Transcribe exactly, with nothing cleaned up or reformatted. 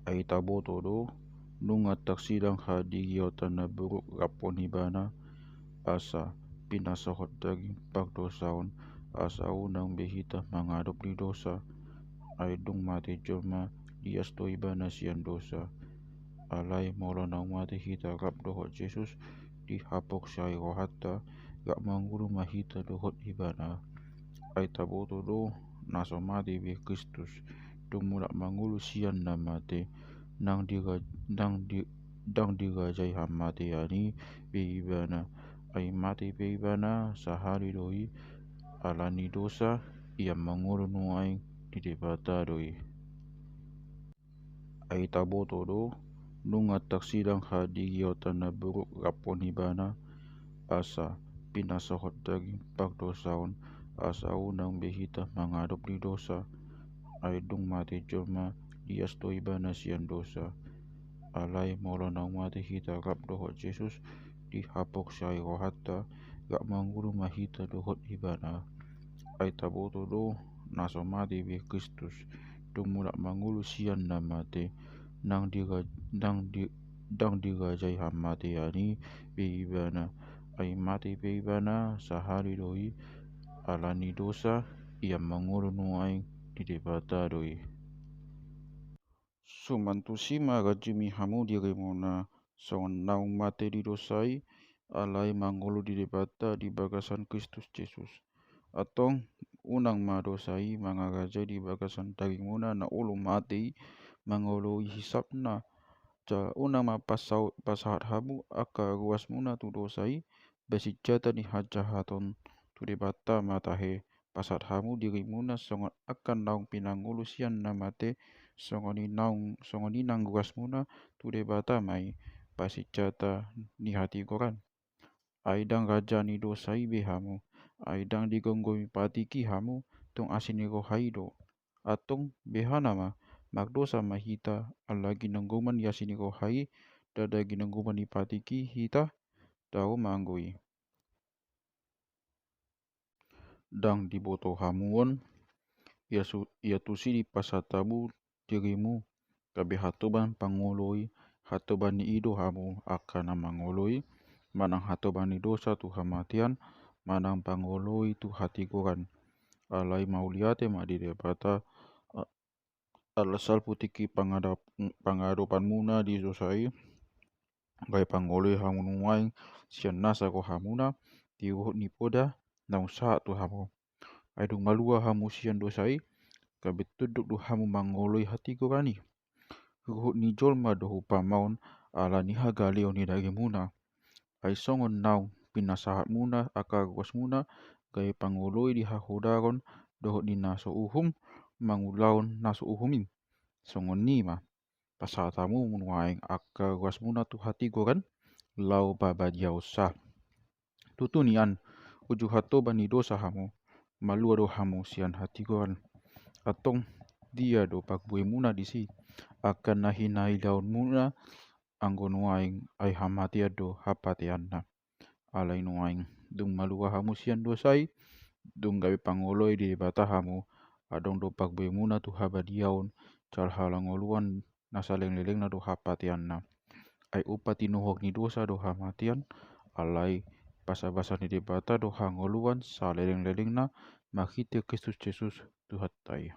Ai taboto do, nunga tarsilang hadigiotan na buruk rap hon ibana, asa pinasohot daging pardousaon, asa unang be hita mangadop di dosa. Ai dung mate jolma, lias do ibana sian dosa. Alai molo naung mate hita rap dohot Jesus, dihapoksi ai rohanta, rap mangolu ma hita dohot ibana. Ai taboto do, na so mate be Kristus, dung mulak mangolu sian na mate, ndang dira-, ndang di-, ndang dirajai hamatean i be ibana. Ai mate pe ibana, sahali do i, ala ni dosa, ia mangolu nuaeng di Debata do i. Ai taboto do, nunga tarsilang hadigiotan na buruk rap hon ibana, asa pinasohot daging pardousaon, asa unang be hita mangadop di dosa. Ai dung mate jolma, lias do ibana sian dosa. Alai molo naung mate hita rap dohot Jesus, dihapoksi ai rohanta, rap mangolu ma hita dohot ibana. Ai taboto do, na so mate be Kristus, dung mulak mangolu sian na mate, ndang dira-, ndang di-, ndang dirajai hamatean i be ibana. Ai mate pe ibana, sahali do i, ala ni dosa, ia mangolu nuaeng di Debata do i. Suman tusi ma rajumi hamu dirimuna, songon naung mate di dosa i, alai mangolu di Debata di bagasan Kristus Jesus. Antong, unang ma dosa i mangarajai di bagasan darimuna na olo mate i, mangoloi hisapna. Jala unang ma pasau-, pasahat hamu angka ruasmuna tu dosa i, bahen sinjata ni hajahaton. Tu Debata ma tahe, pasahat hamu dirimuna songon angka naung pinangolu sian na mate, songon i naung, songon i nang ruasmuna, tu Debata ma i, bahen sinjata ni hatigoran. Ai ndang raja ni dosa i be hamu, ai ndang digomgomi patiki hamu, tung asi ni roha i do. Antong, behana ma, mardosa ma hita, ala ginonggoman ni asi ni roha i, ndada ginonggoman ni patiki hita, tau ma anggo i. Ndang diboto hamu on, ia su-, ia tusi dipasahat hamu dirimu, gabe hatoban pangoloi, hatoban ni i do hamu angka na mangoloi, manang hatoban ni dosa tu hamatean, manang pangoloi tu hatigoran. Alai mauliate ma di Debata, a-, ala salpu tingki pangadap-, pangadopanmuna di dosa i, gabe pangoloi hamu nuaeng sian nasa rohamuna, di ruhut ni poda naung sahat tu hamu. Ai dung malua hamu sian dosa i, gabe tunduk do hamu mangoloi hatigoran i. Ruhut ni jolma do umpama on, ala ni hagaleon ni darimuna. Ai songon naung pinasahatmuna angka ruasmuna, gabe pangoloi di hahodaron dohot di na so uhum, mangulahon na so uhum i. Songon i ma, pasahat hamu nuaeng angka ruasmuna tu hatigoran, laho pabadiaonsa. Tutu nian, uju hatoban ni dosa hamu, malua do hamu sian hatigoran. Antong, dia do pangbuemuna disi, angka na hinailaonmuna, anggo nuaeng ai hamatean do hapateanna. Alai nuaeng, dung malua hamu sian dosa i, dung gabe pangoloi di Debata hamu, adong do pangbuemuna tu habadiaon, jala hangoluan na saleleng-lelengna do hapateanna. Ai umpat tinuhor ni dosa do hamatean, alai basa-basa ni Debata do hangoluan saleleng-lelengna, marhite Kristus Jesus Tuhanta i.